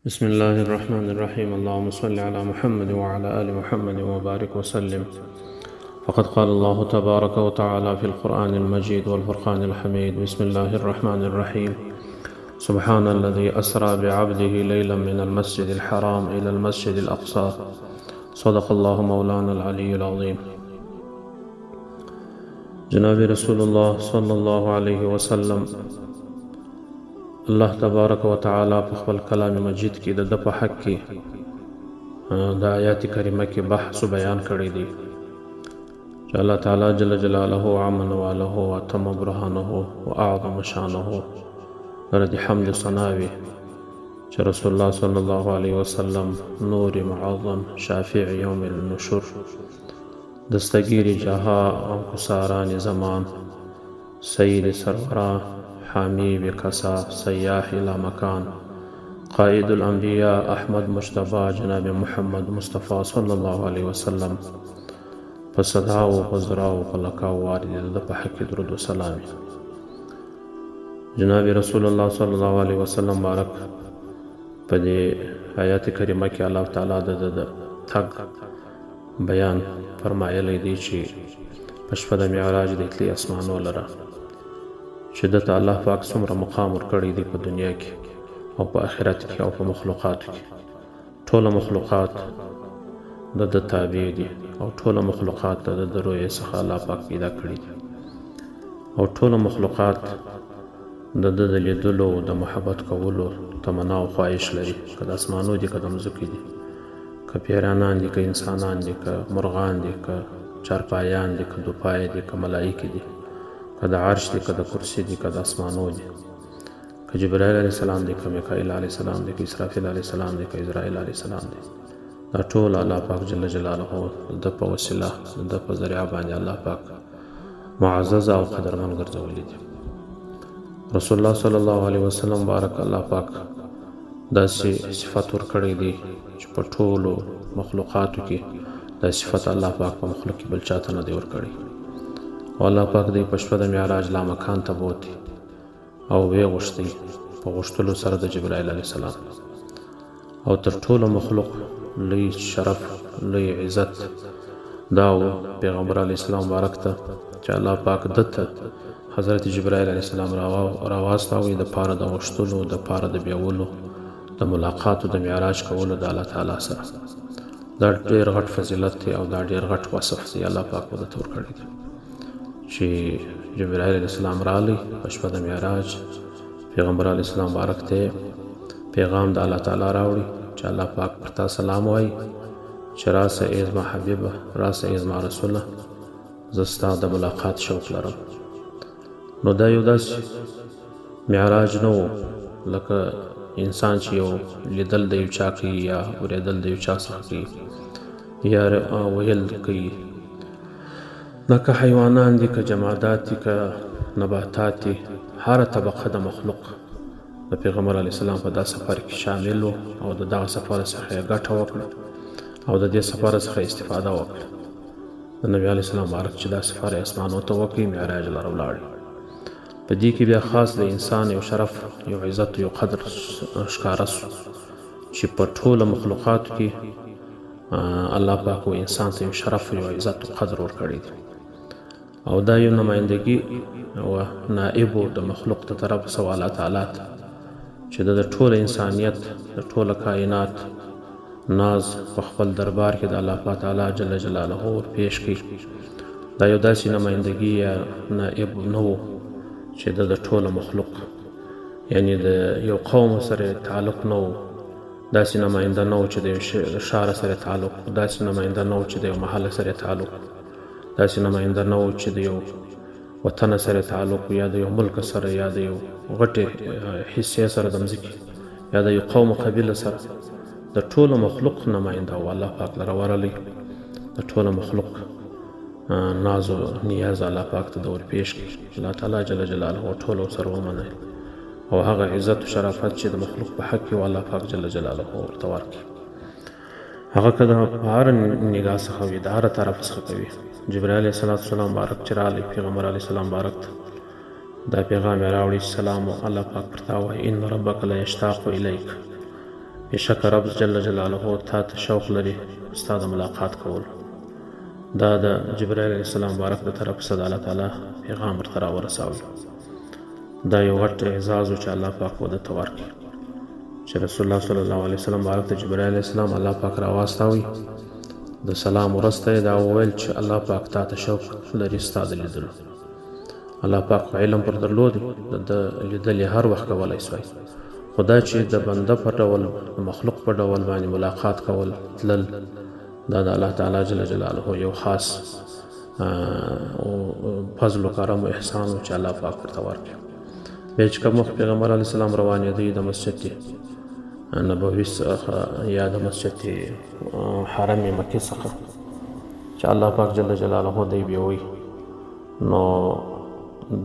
بسم الله الرحمن الرحيم. اللهم صل على محمد وعلى آل محمد وبارك وسلم. فقد قال الله تبارك وتعالى في القرآن المجيد والفرقان الحميد: بسم الله الرحمن الرحيم. سبحان الذي أسرى بعبده ليلا من المسجد الحرام إلى المسجد الأقصى. صدق الله مولانا العلي العظيم. جناب رسول الله صلى الله عليه وسلم، الله تبارک وتعالی په خپل کلام مجید کې د ده په حق کې د آیات کریمه کې بحث و بیان کړی دی چې الله تعالی جل جلاله عم نواله واتم برهانه واعظم شانه لره د حمد ثنا وي چې رسول الله صلی الله علیه وسلم نور معظم، شافع یوم النشور، دستگیر جها، غمگساران زمان، سید سرورا، حامی بکسا، سیاح لامکان، قائد الانبیاء، احمد مجتبی، جناب محمد مصطفی صلی الله علیه وسلم په صداو، په زراو، په لکاو وارد د ده په حق کې درود و سلام. جناب رسول الله صلی الله علیه وسلم مبارک په دې آیات کریمه کې الله تعالی د ده تګ بیان فرمایلی دی چې په شپه د معراج د تلي اسمانو لره، چې ده ته الله پاک څومره مقام ورکړی دی په دنیا کې او په آخرت کې او په مخلوقاتو کې. ټوله مخلوقات د ده تابع دي او ټوله مخلوقات د ده د رویې څخه الله پاک پیدا کړي دي او ټوله مخلوقات د ده د لیدلو او د محبت کولو تمنا او خواهش لري، که د اسمانو دي، که د مځکې دي، که پیرانان دي، که انسانان دي، که مرغان دي، که چارپایان دي، که دوپای دي، که ملایکې دي، که د عرش دي، که د کرسي دي، که د اسمانو دي، که جبرائیل علیه السلام دی، که میکائیل علیه السلام دی، که اسرافیل علیه السلام دی، که عزرائیل علیه السلام دی، دا ټول الله پاک جل جلاله د ده په وسیله، د ده په ذریعه باندې الله پاک معزز او قدرمن ګرځولي دي. رسول الله صلی الله علیه وسلم مبارک الله پاک داسې صفت ورکړی دی چې په ټولو مخلوقاتو کې دا صفت الله پاک په مخلوق کې بل چاته نه دی ورکړی. او الله پاک دی په شپه د معراج لا مکان ته بوتی او ویې غوښتی په غوښتلو سره د جبرائیل علیه السلام. او تر ټولو مخلوق لوی شرف، لوی عزت دا و پیغمبر علیه السلام مبارک ته چې الله پاک ده ته حضرت جبرائیل علیه السلام راواستاوی د پاره د غوښتلو، د پاره د بیولو، د ملاقاتو، د معراج کولو د الله تعالی سره. دا ډیر غټ فضیلت دی او دا ډیر غټ وصف دی الله پاک ورته ورکړی دی چې جبرائیل علیه السلام رالی په شپه د معراج پیغمبر علیه السلام مبارک ته پیغام د الله تعالی راوړي چې الله پاک پر تا سلام وایي چې راسه ای زما حبیبه، راسه ای زما رسوله، زه ستا د ملاقات شوق لرم. نو دا یو داسې معراج نه و لکه انسان چې یو لیدل د یو چا کوي یا اورېدل د یو چا څخه کوي یا ویل کوي. دا که حیوانان دي، که جمادات دي، که نباتات دي، هره طبقه د مخلوق د پیغمبر علیه السلام په دا سفر کې شامل و او د دغه سفر څخه یې ګټه وکړه او د دې سفر څخه استفاده وکړه. د نبی علیه السلام مبارک چې دا سفر یې اسمانو ته وکړي، معراج لره ولاړ. په دې کې بیا خاص د انسان یو شرف، یو عزت، یو قدر ښکاره سو چې په ټوله مخلوقاتو کې الله پاک و انسان ته یو شرف، یو عزت او قدر ورکړی دی. او دا یو نمایندګي او نائب د مخلوق ته طرف سو الله تعالی ته چې د ټول انسانیت، د ټول کائنات ناز په خپل دربار کې د الله پاک تعالی جل جلاله ور پیش کړي. دا یو داسې نمایندګي یا نائب نه و چې د ټول مخلوق، یعنی د یو قوم سره تعلق نه و، داسې نماینده نه و چې د یو ښار سره تعلق، داسې نماینده نه و چې د یو محل سره تعلق، داسې نماینده نه و چې د یو وطن سره تعلق یا د یو ملک سره یا د یو غټې حصې سره د مځکې یا د یو قوم قبیله سره. د ټولو مخلوق نماینده و الله پاک لره ورغلی، د ټولو مخلوق ناز و نیاز الله پاک ته د ورپېښ کړي. الله تعالی جل جلاله ټولو سره ومني او هغه عزت او شرافت چې د مخلوق په حق کې و الله پاک جل جلاله ورته ورکړي. هغه که د هر نګاه څخه وي، د هره طرف څخه کوي. جبرائیل علیه السلام مبارک چې راغلی پیغمبر علیه السلام مبارک ته دا پیغام یې راوړی چې سلام الله پاک پر تا وایي، ان ربک لا یشتاق الیک. بېشکه رب جل جلاله تا ته شوق لري ستا د ملاقات کولو. دا د جبرائیل علیه السلام مبارک د طرف څخه د الله تعالی پیغام ورته راورساوه. دا یو غټ اعزاز و چې الله پاک وده ته ورکړي چې رسول الله صلی الله علیه وسلم مبارک ته جبرائیل علیه السلام الله پاک راواستاوي. د سلام وروسته یې دا وویل چې الله پاک تا ته شوق لري ستا د لیدلو. الله پاک خو علم پر درلود، د ده لیدل یې هر وخت کولای سوای، خو دا چې د بنده په ډول، د مخلوق په ډول باندې ملاقات کول تلل، دا د الله تعالی جل جلاله یو خاص فضل و کرم و احسان و چې الله پاک ورته ورکړي. بیا چې کوم وخت پیغمبر علیه السلام روانېدی د مسجد نبوي څخه یا د مسجد حرم مکې څخه چې الله پاک جل جلاله دی بیوي، نو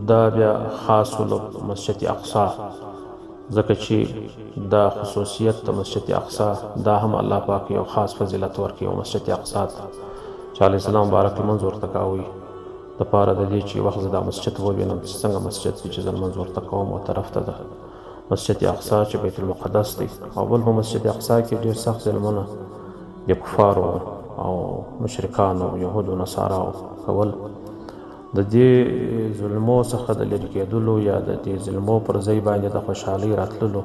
دا بیا خاص له مسجد اقصا، ځکه چې دا خصوصیت د مسجد اقصا دا هم الله پاک یو خاص فضیلت ورکړي او مسجد اقصا ته چې علیه السلام مبارک لمونځ ورته کاوی د پاره د دې چې وخت زه دا مسجد ووینم چې څنګه مسجد دی چې زه لمونځ ورته کوم، او طرف ته ده مسجد اقصا چې بیت المقدس دی. او بل په مسجد اقصا کې ډېر سخت ظلمونه د کفارو او مشرکانو یهودو نصاراو کول. د دې ظلمو څخه د لرې کېدلو یا د دې ظلمو پر ځای باندې د خوشحالۍ راتللو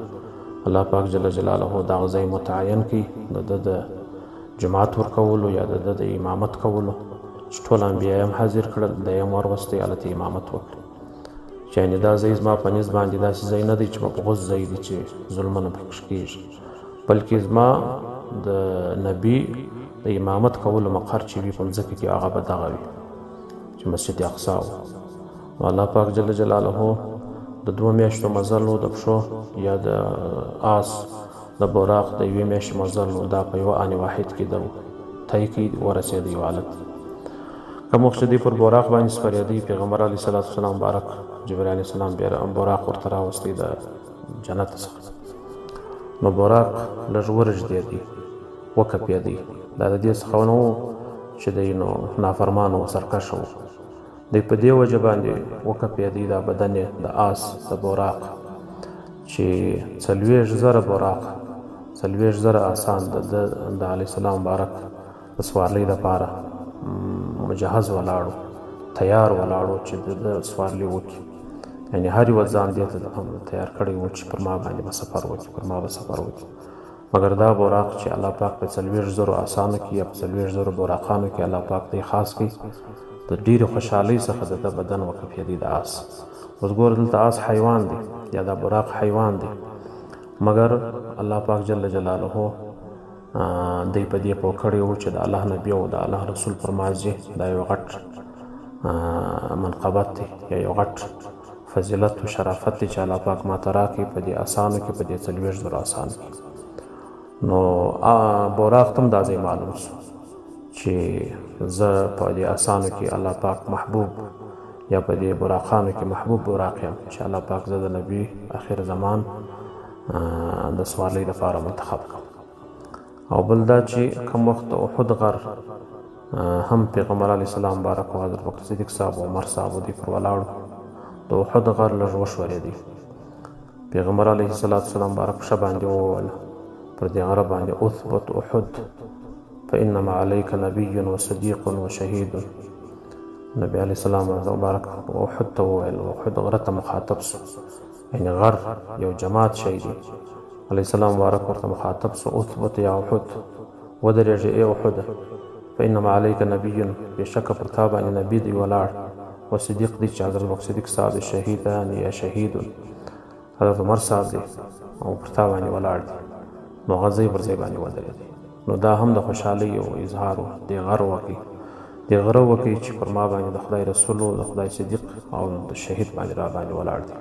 الله پاک جل جلاله دغه ځای متعین کړي د ده د جماعت ورکولو یا د ده د امامت کولو، چې ټول انبیا یې هم حاضر کړل، دی هم وروستی هلته امامت وکړي. چې یعنې دا ځای زما په نزد باندې داسې ځای نه دی چې مبغوض ځای دی چې ظلمونه پکې کېږي، بلکې زما د نبي د امامت کولو مقر چې وي په مځکه کې هغه به دغه وي چې مسجد اقصا و. نو الله پاک جل جلاله د دوو میاشتو مزل و د پښو یا د آس د براق د یوې میاشتې مزل و، دا په یوه آن واحد کې د طی کړي ورسېدی حالت. کوم وخت چې دی پر براق باندې سپرېدی، پیغمبر علیه الصلاة والسلام مبارک جبرئیل علیه السلام بیا براق ورته راوستی د جنت څخه. نو براق لږ ورژدېدی، وکپېدی. دا د دې څخه نه و چې دی نو نافرمان و، سرکشه و. دی په دې وجه باندې وکپېدی دا بدن یې د آس د براق چې 40,000 براق، 40,000 آسان د ده د علیه السلام مبارک د سوارلۍ دپاره مجهز ولاړو، تیار ولاړو چې د ده سوارلي وکړي. یعنې هر یوه ځان دې ته تیار کړی و چې پر ما باندې به سفر وکړي، پر ما به سفر وکړي. مګر دا براق چې الله پاک په 40,000 آسانو کې یا په 40,000 براقانو کې الله پاک دی خاص کړي، د ډېرې خوشحالۍ څخه د ده بدن وکپېدی د آس. اوس ګوره دلته آس حیوان دی یا دا براق حیوان دی، مګر الله پاک جل جلاله دی په دې پوه کړی و چې د الله نبي او د الله رسول پر ما ځي، دا یو غټ منقبت دی یا یو غټ فضیلت و شرافت دی چې الله پاک ما ته راکړي په دې اسانو کې، په دې 40,000 اسانو کې. نو براق ته هم دا ځای معلوم سو چې زه په دې اسانو کې الله پاک محبوب یا په دې براقانو کې محبوب براق یم چې الله پاک زه د نبي اخر زمان د سوارلۍ دپاره منتخب کړم. او بل دا چې کوم وخت د احد غر هم پیغمبر علیه السلام مبارک او حضرت بکر صدیق صاحب او عمر صاحب دوی پر ولاړو، د احد غر لږ وښورېدی. پیغمبر علیه السلام مبارک پښه باندې ووهله پر دې غره باندې، اثبت احد فانما علیک نبی و صدیق و شهید. نبی علیه السلام مبارک احد ته وویل، احد غره ته مخاطب سو، یعنې غر یو جماعت شی دی. علیه السلام مبارک ورته مخاطب سو، اثبت یا احد، ودرېږې ای احد، فانما علیک نبی، بېشکه پر تا باندې نبی دی ولاړ، و صدیق دی چې حضرت بکر صدیق صاحب دی، شهیدان یا شهید حضرت عمر صاحب دی او پر تا باندې ولاړ دی. نو هغه ځای پر ځای باندې ودرېدی. نو دا هم د خوشحالۍ یو اظهار و، دې غر وکړي، دې غره وکړي چې پر ما باندې د خدای رسول او د خدای صدیق او د شهید باندې را باندې ولاړ دی.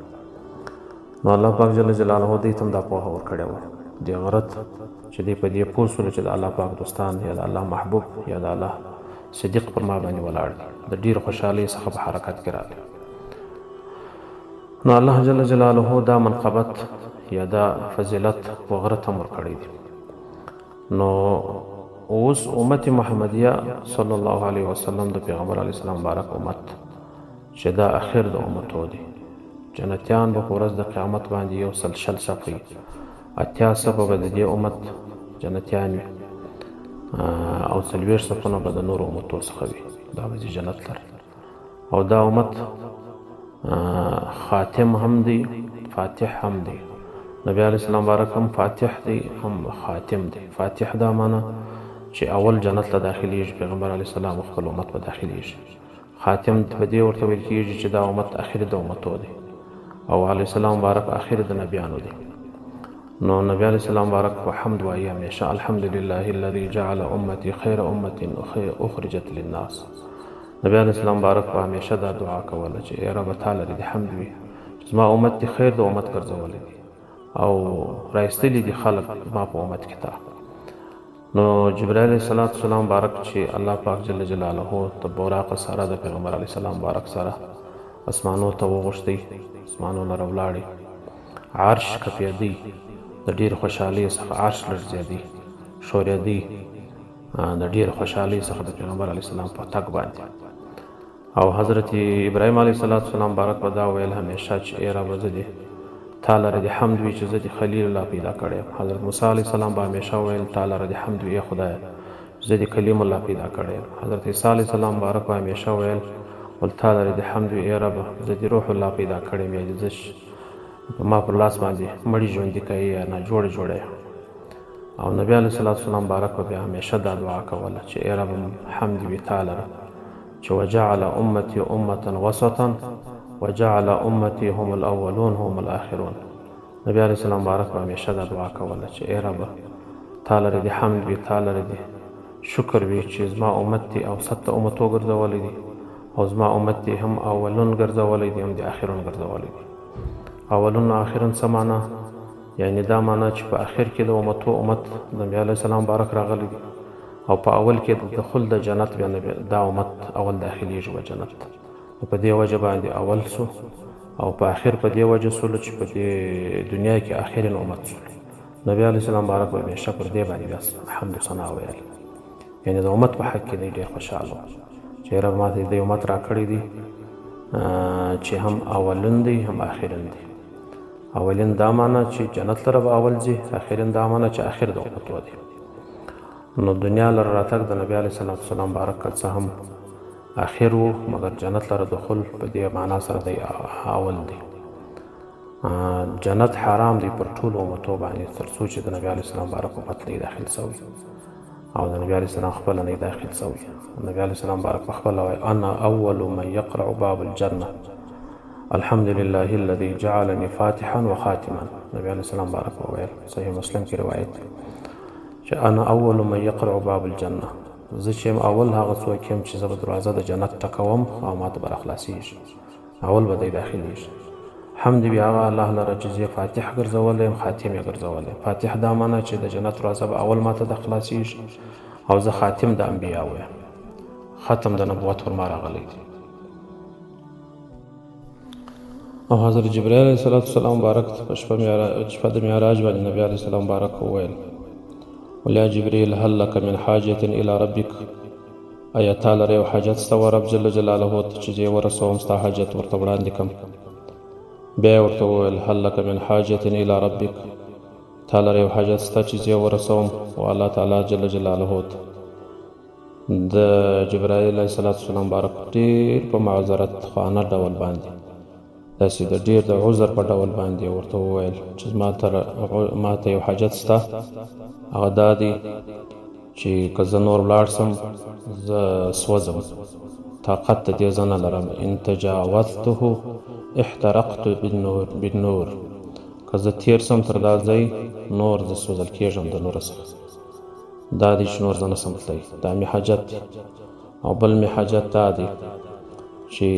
نو الله پاک جل جلاله دوی ته هم دا پوهه ورکړې وه، دې غره ته چې دوی په دې پوه سول چې د الله پاک دوستان یا د الله محبوب یا د الله صدیق پر ما باندې ولاړ دي، د ډېرې خوشحالۍ څخه په حرکت کې راغلی. نو الله جل جلاله دا منقبت یا دا فضیلت و غره ته هم ورکړی دی. نو اوس امت محمدیه صلی الله علیه وسلم د پیغمبر علیه السلام مبارک امت چې دا اخر د امتو دی، جنتیان به په ورځ د قیامت باندې 120 صفحې 80 صفه به د دې امت جنتیان وي او 40 صفونه به د نورو امتو څخه وي، دا به ځي جنت لره. او دا امت خاتم هم دی، فاتح هم دی. نبی علیه السلام مبارک هم فاتح دی هم خاتم دی. فاتح دا معنا چې اول جنت له داخلېږي، پیغمبر علیه السلام خپل امت به داخلېږي. خاتم په دې ورته ویل کېږي چې دا امت اخر د امتو دی او علیه السلام مبارک اخر د نبیانو دی. نو نبی علیه السلام مبارک په حمد وایي همیشه الحمدلله الذي جعل امتي خیر امة اخرجت للناس. نبی علیه السلام مبارک په همیشه دا دعا کوله چې ای ربه تا لرې دې حمد وي چې زما امت دې خیر د امت ګرځولی دی او راایستلي دي خلک زما په امت کې تا. نو جبرائیل علیه السلام مبارک چې الله پاک جل جلاله د براق سره د پیغمبر علیه السلام مبارک سره اسمانو ته وغوښتی، اسمانو لره ولاړې، عرش کپېدی د ډېرې خوشحالۍ څخه، عرش لړزېدی، ښورېدی د ډېرې خوشحالۍ څخه د پیغمبر علیه السلام په تګ باندې. او حضرت ابراهیم علیه السلام مبارک به دا ویل همیشه چې ای ربه زه دې تا لره دې حمد وي چې زه دې خلیل الله پیدا کړی یم. حضرت موسی علیه السلام به همیشه ویل تا لره دې حمد وي ای خدایه زه دې کلیم الله پیدا کړی یم. حضرت عیسی علیه السلام مبارک به همیشه ویل ول تا لره دې حمد وي ای ربه زه دې روح الله پیدا کړی یم، یعنې زه په ما پر لاس باندې مړي ژوندي کوي یا ناجوړې جوړوي. او نبی علیه السلام مبارک به بیا همیشه دا دعا کوله چې ای رب حمد وي تا لره چې وجعل امتي امة وسطا وجعل امتي هم الاولون هم الاخرون. نبی علیه السلام مبارک به همیشه دا دعا کوله چې ای ربه تا لره دې حمد وي، تا لره دې شکر وي چې زما امت دې اوسط د امتو ګرځولی دی او زما امت دې هم اولون ګرځولی دی هم دې اخرون ګرځولی دی. اولون اخرون څه معنا؟ یعنی دا معنا چې په اخر کې د امتو امت د نبی علیه السلام مبارک راغلی دی او په اول کې د دخول د جنت بیا نبی دا امت اول داخلېږي و جنت ته. نو په دې وجه باندې اول سو او په اخر په دې وجه سولو چې په دې دنیا کې اخرین امت سول. نبی علیه السلام مبارک به همیشه پر دې باندې بیا حمد و ثنا ویل، یعنې د امت په حق کې دی ډېر خوشحاله و چې رب ماته دې امت راکړی دی چې هم اولن دی هم اخرین دی. اولین دا معنا چې جنت لره به اول ځي، اخرین دا معنا چې اخر د امتو دی. نو دنیا لره راتګ د نبی علیه السلام مبارک که څه هم اخر و، مګر جنت لره دخول په دې معنا سره دی اول دی. جنت حرام دی پر ټولو امتو باندې تر څو چې د نبی علیه السلام مبارک امت نه داخل سوی او د نبی علیه السلام خپله نه داخل سوی. نبی علیه السلام مبارک په خپله وایي انا اول من یقرع باب الجنة الحمد لله الذي جعلني فاتحا وخاتما. نبی علیه السلام مبارک وویل، صحیح مسلم کې روایت دی چې انا اول من یقرع باب الجنة، زه چې یم اول هغه څوک یم چې زه به دروازه د جنت ټکوم او ماته به راخلاصېږي، اول به دی داخلېږي. حمد وي هغه الله لره چې زه فاتح ګرځولی یم خاتم یې ګرځولی یم. فاتح دا معنا چې د جنت دروازه به اول ماته د خلاصېږي او زه خاتم د انبیاو یم، ختم د نبوت پر ما راغلی دی. او حضرت جبرائیل علیه السلام مبارک ته په شپه د معراج باندې نبی علیه السلام مبارک وویل ول یا جبرئیل هل لک من حاجة الی ربک، ایا تا لره یو حاجت سته و رب جل جلاله ته چې زه یې ورسوم ستا حاجت ورته وړاندې کړم؟ بیا یې ورته وویل هل لک من حاجة الی ربک، تا لره یو حاجت سته چې زه یې ورسوم و الله تعالی جل جلاله ته؟ د جبرائیل علیه السلام مبارک ډېر په معذرت خوانه ډول باندې داسې د ډېر د عذر په ډول باندې ورته وویل چې ما ته یو حاجت سته، هغه دا دی چې که زه نور ولاړ سم زه سوځم، طاقت د دې زه نه لرم، ان تجاوزته احترقت بالنور، که زه تېر سم تر دا ځای نور زه سوځل کېږم د نور څخه، دا دی چې نور زه نه سم تللی، دا مې حاجت دی. او بل مې حاجت دا دی چې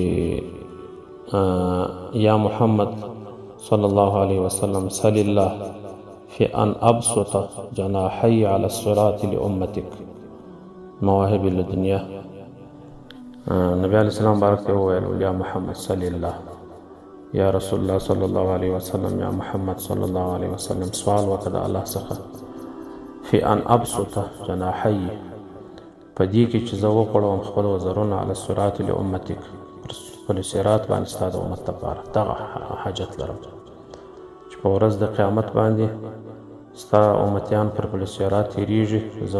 یا محمد صلی الله علیه وسلم سل الله فی ان ابسط جناحی علی الصراط لامتک مواهب لدنیا. نبی علیه السلام مبارک ته وویل یا محمد صلی الله، یا رسول الله صلی الله علیه وسلم، یا محمد صلی الله علیه وسلم سوال وکړه د الله څخه فی ان ابسط جناحی، په دې کې چې زه وغوړوم خپل وزرونه علی الصراط لامتک، پر خپل صراط باندې ستا د امت لپاره، دغه حاجت لرم چې په ورځ د قیامت باندې ستا امتیان پر پل صراط تیریږي، زه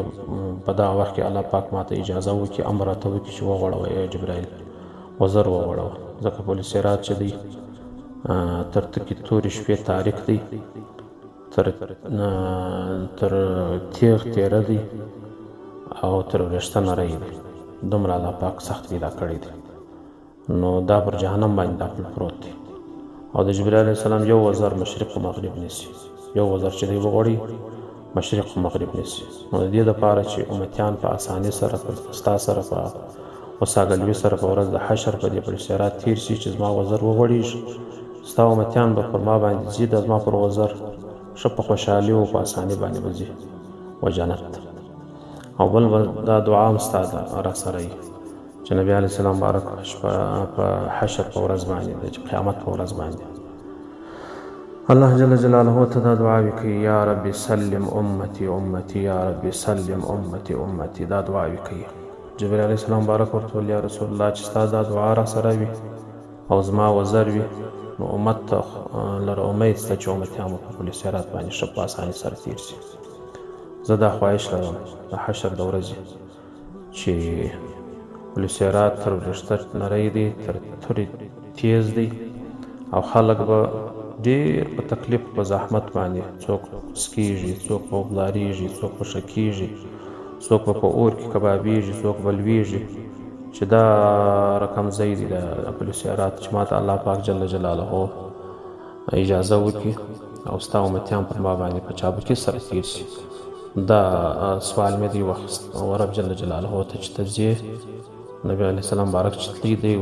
په دغه وخت کې الله پاک ماته اجازه وکړي، امر راته وکړي چې وغوړوه ای جبرائیل، وزر وغوړوه، ځکه پل صراط چې دی تر تکې تورې شپې تاریک دی، تر تیغ تیره دی او تر وریښته نری دی، دومره الله پاک سخت پیدا کړی دی. نو دا پر جهنم باندې دا پل پروت دی. او د جبرئیل علیه السلام یو وزر مشرق او مغرب نیسي، یو وزر چې دی وغوړي مشرق او مغرب نیسي. نو د دې دپاره چې امتیان په اساني سره ستا سره په وساګلوي سره په ورځ د حشر په دې پل صراط تیر شي چې زما وزر وغوړیږي، ستا امتیان به پر ما باندې ځي، د زما پر وزر ښه په خوشحالي او په اساني باندې به ځي و جنت ته. او بل به دا دعا هم ستا ده را سره وي چې نبي علیه السلام مبارک شپه په حشر په ورځ باندې، د قیامت په ورځ باندې الله جل جلاله ته دا دعاوې کوي، یا رب سلم امتي امتي، یا رب سلم امتي امتي، دا دعاوې کوي. جبرئیل علیه السلام مبارک ورته وویل، یا رسول الله چې ستا دا دعا را سره وي او زما وزر وي، نو امت ته لره امید شته چې امتیان به په پل صراط باندې ښه په اسانۍ سره تېر شي. زه دا خواهش لرم د حشر د ورځې چې پل صراط تر وریښته نری دی، تر تورې تیز دی، او خلک به ډېر په تکلیف په زحمت باندې، څوک سکیږي، څوک به وبلاریږي، څوک به ښه کیږي، څوک به په اور کې کبابیږي، څوک به لویږي، چې دا رقم ځای دی د پل صراط چې ماته الله پاک جل جلاله اجازه وکړي او ستا امتیان پر ما باندې په چابکي سره تېر شي. دا سوال مې دی واخیست او رب جل جلاله ته چې ته ځې، نبی علیه السلام مبارک چې تللی دی او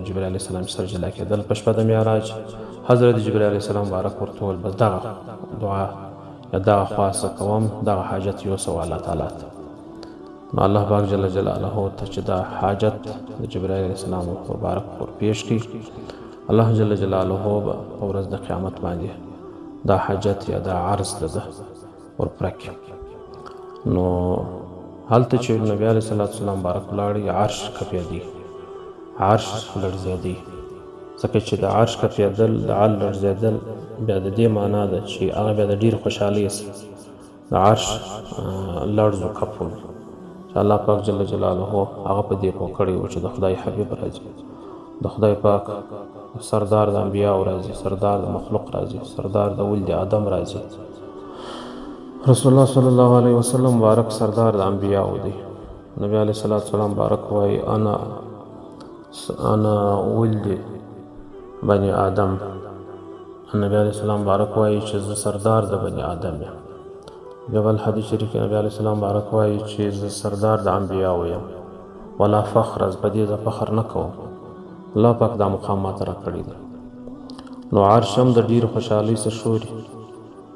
جبرئیل علیه السلام سره جلا کېدل په شپه د معراج، حضرت جبرئیل علیه السلام مبارک ورته وویل بس دغه دعا یا دغه خواست کوم، دغه حاجت یوسه الله تعالی ته. نو الله پاک جل جلاله ته چې دا حاجت د جبرئیل علیه السلام مبارک ور پیش کړي، الله جل جلاله به په ورځ د قیامت باندې دا حاجت یا دا عرض ده ور پوره کړي. نو هلته چې نبی علیه الصلاة والسلام مبارک ولاړی، عرش کپېدی، عرش لړزېدی، ځکه چې د عرش کپېدل، د عرش لړزېدل بیا د دې معنا ده چې هغه بیا د ډېرې خوشحالۍ سره د عرش لړزو کپول، چې الله پاک جل جلاله هغه په دې پوه کړی و چې د خدای حبیب راځي، د خدای پاک سردار د انبیاو راځي، سردار د مخلوق راځي، سردار د ولد آدم راځي. رسول الله صلی الله علیه وسلم مبارک سردار د انبیاو دی. نبی علیه الصلاة والسلام مبارک وایي انا ولد بني آدم. نبی علیه السلام مبارک وایي چې زه سردار د بني آدم یم. بیا بل حدیث شریف کې نبی علیه السلام مبارک وایي چې زه سردار د انبیاو یم، ولا فخر، زه په دې زه فخر نه کوم، الله پاک دا مقام ماته راکړی دی. نو عرش هم د ډېرې خوشحالۍ څخه ښوري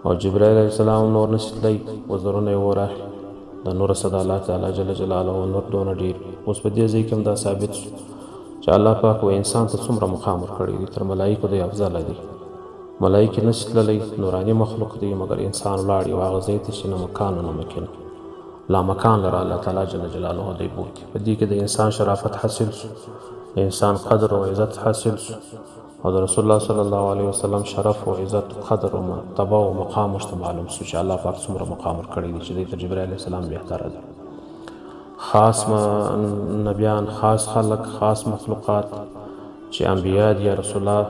او جبرائیل علیه السلام نور نشي تللی، وزرونه یې ور اخلي، د نور څه د الله تعالی جل جلاله نور دونه ډېر وي. اوس په دې ځای کې هم دا ثابت شو چې الله پاک و انسان ته څومره مقام ورکړی دی، تر ملایکو دی افضله دی. ملایکې نشي تللی، نوراني مخلوق دی، مګر انسان ولاړ یو هغه ځای ته چې نه مکان نه مکین، لا مکان لره الله تعالی جل جلاله دی بوتي. په دې کې د انسان شرافت حاصل شو، د انسان قدر او عزت حاصل شو، او د رسول الله صلی الله علیه وسلم شرف او عزت او قدر او مرتبه او مقام ورته معلوم شو چې الله پاک څومره مقام ورکړی دی چې دی تر جبرئیل علیه السلام بهتره دی. خاص نبیان، خاص خلق، خاص مخلوقات چې انبیا دي یا رسول الله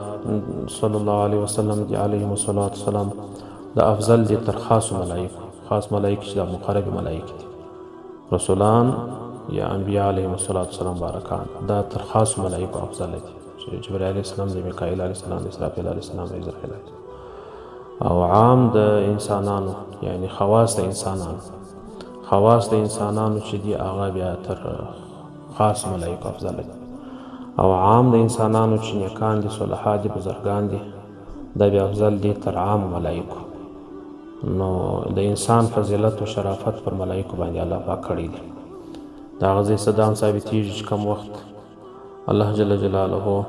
صلی الله علیه وسلم دي علیهم الصلاة والسلام، د افضل دي تر خاصو ملایکو. خاص ملایکې چې دا مقرب ملایکې دي، رسولان یا انبیا علیهم الصلاة والسلام بارکان، دا تر خاصو ملایکو افضل دي چې جبرئیل علیه السلام دی، میکائیل علیه السلام دی، اسرافیل علیه السلام دی، عزرائیل علیه السلام. او عام د انسانانو یعنی خواص د انسانانو، خواص د انسانانو چې دي هغه بیا تر خاص ملایکو افضل دي. او عام د انسانانو چې نیکان دي، صلحا دي، بزرګان دي، دا بیا افضل دي تر عام ملایکو. نو د انسان فضیلت او شرافت پر ملایکو باندې الله پاک کړی دی. د هغه ځای څه دا هم ثابتېږي چې کوم وخت الله جل جلاله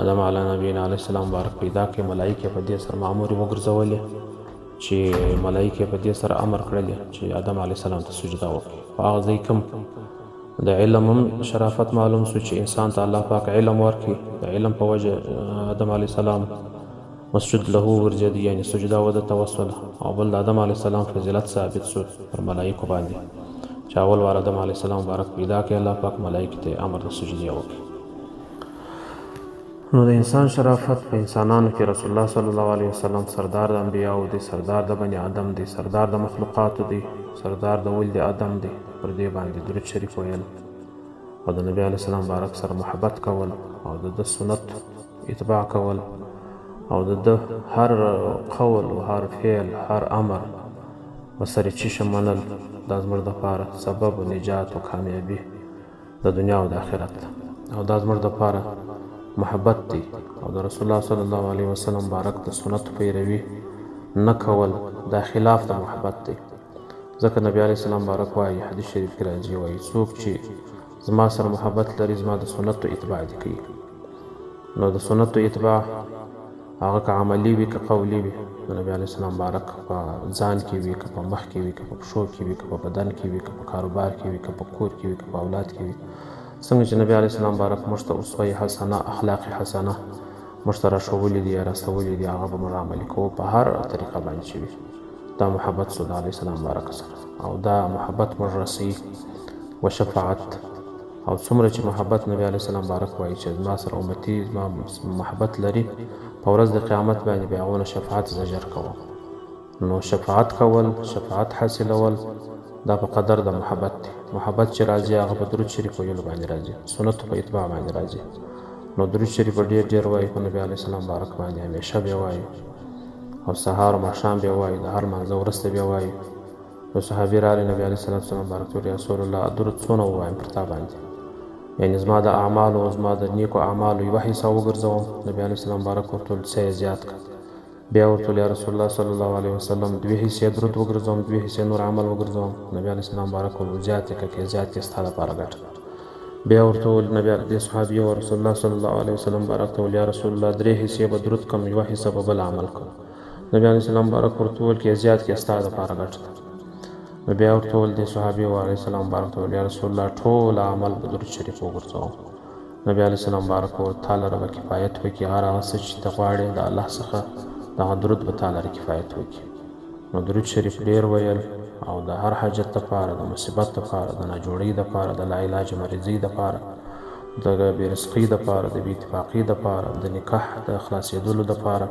آدم علی نبینا علیه السلام مبارک پیدا کړي، ملایکې په دې سره مامورې وګرځولې چې ملایکې په دې سره امر کړلې چې آدم علیه السلام ته سجده وکړي. په هغه ځای کوم د علم هم شرافت معلوم سو چې انسان ته الله پاک علم ورکړي، د علم په وجه آدم علیه السلام مسجد له وګرځېد، یعنې سجده وده ته وسوله. او بل د آدم علیه السلام فضیلت ثابت شو پر ملایکو باندې، چې اول وار آدم علیه السلام مبارک پیدا کړ، الله پاک ملایکې ته امر د سجدې وکړ. نو د انسان شرافت په انسانانو کې رسول الله صلی الله علیه وسلم سردار د انبیاو دی، سردار د بني آدم دی، سردار د مخلوقاتو دی، سردار د ولد آدم دی. پر دې باندې درود شریف ویل او د نبی علیه السلام مبارک سره محبت کول او د ده سنت اتباع کول او د ده هر قول او هر فعل هر امر به سر چشم منل، دا زموږ دپاره سبب و نجات او کامیابي د دنیا او د آخرت ده، او دا زموږ دپاره محبت دی. او د رسول الله صلی الله علیه وسلم مبارک د سنت پیروي نه کول دا خلاف د محبت دی. ځکه نبی علیه السلام مبارک وایي، حدیث شریف کې راځي، وایي څوک چې زما سره محبت لري زما د سنتو اتباع دې کوي. نو د سنتو اتباع هغه که عملي وي که قولي وي، د نبی علیه السلام مبارک په ځان کې وي که په مخ کې وي که په پښو کې وي که په بدن کې وي که په کاروبار کې وي که په کور کې وي که په اولاد کې وي، څنګه چې نبی علیه السلام مبارک موږ ته اسوه حسنه اخلاق حسنه موږ ته راښوولي دي یا راستولي دي، هغه به موږ عملي کوو په هر طریقه باندې چې وي. دا محبت سو د علیه السلام مبارک سره، او دا محبت موږ رسوي و شفاعت. او څومره چې محبت نبی علیه السلام مبارک وایي چې زما سره امتي زما محبت لري، په ورځ د قیامت باندې بیا هغونه شفاعت زجر کوم. نو شفاعت کول، شفاعت حاصلول، دا په قدر د محبت دی. محبت چې راځي هغه په درود شریف ویلو باندې راځي، سنتو په اتباع باندې راځي. نو درود شریف به ډېر ډېر وایي په نبی علیه السلام مبارک باندې، همیشه به وایي او سهار او ماښام به وایي، د هر لمانځه وروسته به وایي. یو صحابي راغی نبی علیه الصلاة والسلام مبارک ته ویل، یا رسول الله درود څونه ووایم پر تا باندې، یعنې زما د اعمالو زما د نیکو اعمالو یوه حصه وګرځوم. نبی علیه السلام مبارک ورته وویل، څه یې زیات کړه. بیا ورته ویل، یا رسول الله صلی الله علیه وسلم دوې حصې درود وګرځوم، دوې حصې نور عمل وګرځوم. نبی علیه السلام مبارک وویل، زیات یې کړه، که زیات یې ستا لپاره ګټه ده. بیا ورته وویل نبی دې صحابي او رسول الله صلی الله علیه وسلم مبارک ته وویل، یا رسول الله درې حصې به درود کړم، یوه حصه به بل عمل کوم. نبی علیه السلام مبارک ورته وویل، که زیات کې ستا دپاره ګټه ده. نو بیا ورته وویل دې صحابي او علیه السلام مبارک ته وویل، یا رسول الله ټول عمل به درود شریف وګرځوم. نبی علیه السلام مبارک وویل، تا لره به کفایت وکړي، هر هغه څه چې ته غواړې د الله څخه دغه درود به تا لره کفایت وکړي. نو درود شریف ډېر ویل او د هر حاجت دپاره، د مصیبت دپاره، د ناجوړۍ دپاره، د لاعلاجه مریضۍ دپاره، د بې رزقۍ دپاره، د بې اتفاقۍ دپاره، د نکاح د خلاصېدلو دپاره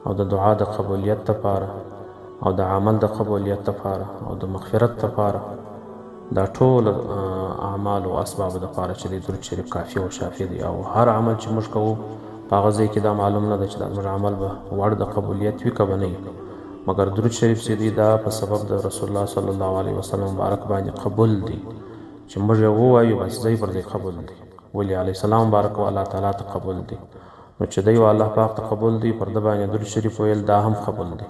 او د دعا د قبولیت دپاره او د عمل د قبولیت دپاره او د مغفرت دپاره، دا ټول اعمال او اسباب دپاره چې د درود شریف کافي او شافي دی. او هر عمل چې موږ کوو په هغه ځای کې دا معلوم نه ده چې دا زموږ عمل به وړ د قبولیت وي که به نه وي، مګر درود شریف چې دی دا په سبب د رسول الله صلی الله علیه وسلم مبارک باندې قبول دی، چې موږ یې ووایو بس ځای پر ځای قبول دی. ولې علیه السلام مبارک و الله تعالی ته قبول دی، نو چې دی و الله پاک ته قبول دی، پر ده باندې درود شریف ویل دا هم قبول دی.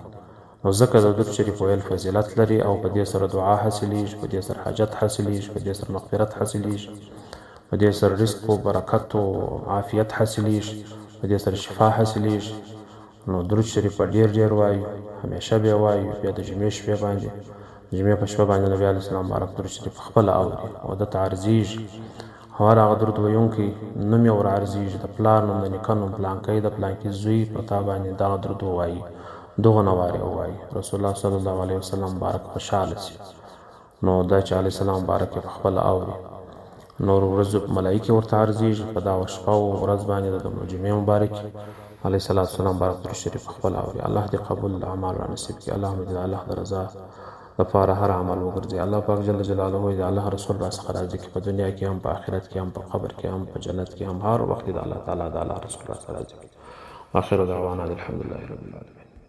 نو ځکه د درود شریف ویل فضیلت لري او په دې سره دعا حاصلېږي، په دې سره حاجت حاصلېږي، په دې سره مغفرت حاصلېږي، په دې سره رزق او برکت او عافیت حاصلېږي، په دې سره شفا حاصلېږي. نو درود شریف به ډېر ډېر وایو، همیشه به وایو. بیا د جمعې شپې باندې، د جمعې په شپه باندې نبی علیه السلام مبارک درود شریف خپله اوري او ده ته عرضېږي. هر هغه درود ویونکی نوم یې ور عرضېږي، د پلار نوم، د نیکه نوم، پلانکی د پلانکي زوی په تا باندې دغه درود ووایي، دغه وارې ووایي، رسول الله صلی الله علیه وسلم مبارک خوشحاله سي. نو دا چې علیه السلام مبارک یې په خپله اوري، نور ورځو ملایکې ورته عرضېږي. په دا شپه او ورځ باندې د جمعې مبارکې علیه الصلاة والسلام مبارک درود شریف په خپله اوري. الله دې قبول اعمال را نصیب کړي. الله مې د الله د رضا لپاره هر عمل وګرځي. الله پاک جل جلاله د الله رسول را څخه راضي کړي، په دنیا کې هم، په آخرت کې هم، په قبر کې هم، په جنت کې هم، هر وخت د الله تعالی د الله رسول را څخه راضي کړي. آخر دعوانا الحمدلله رب العالمین.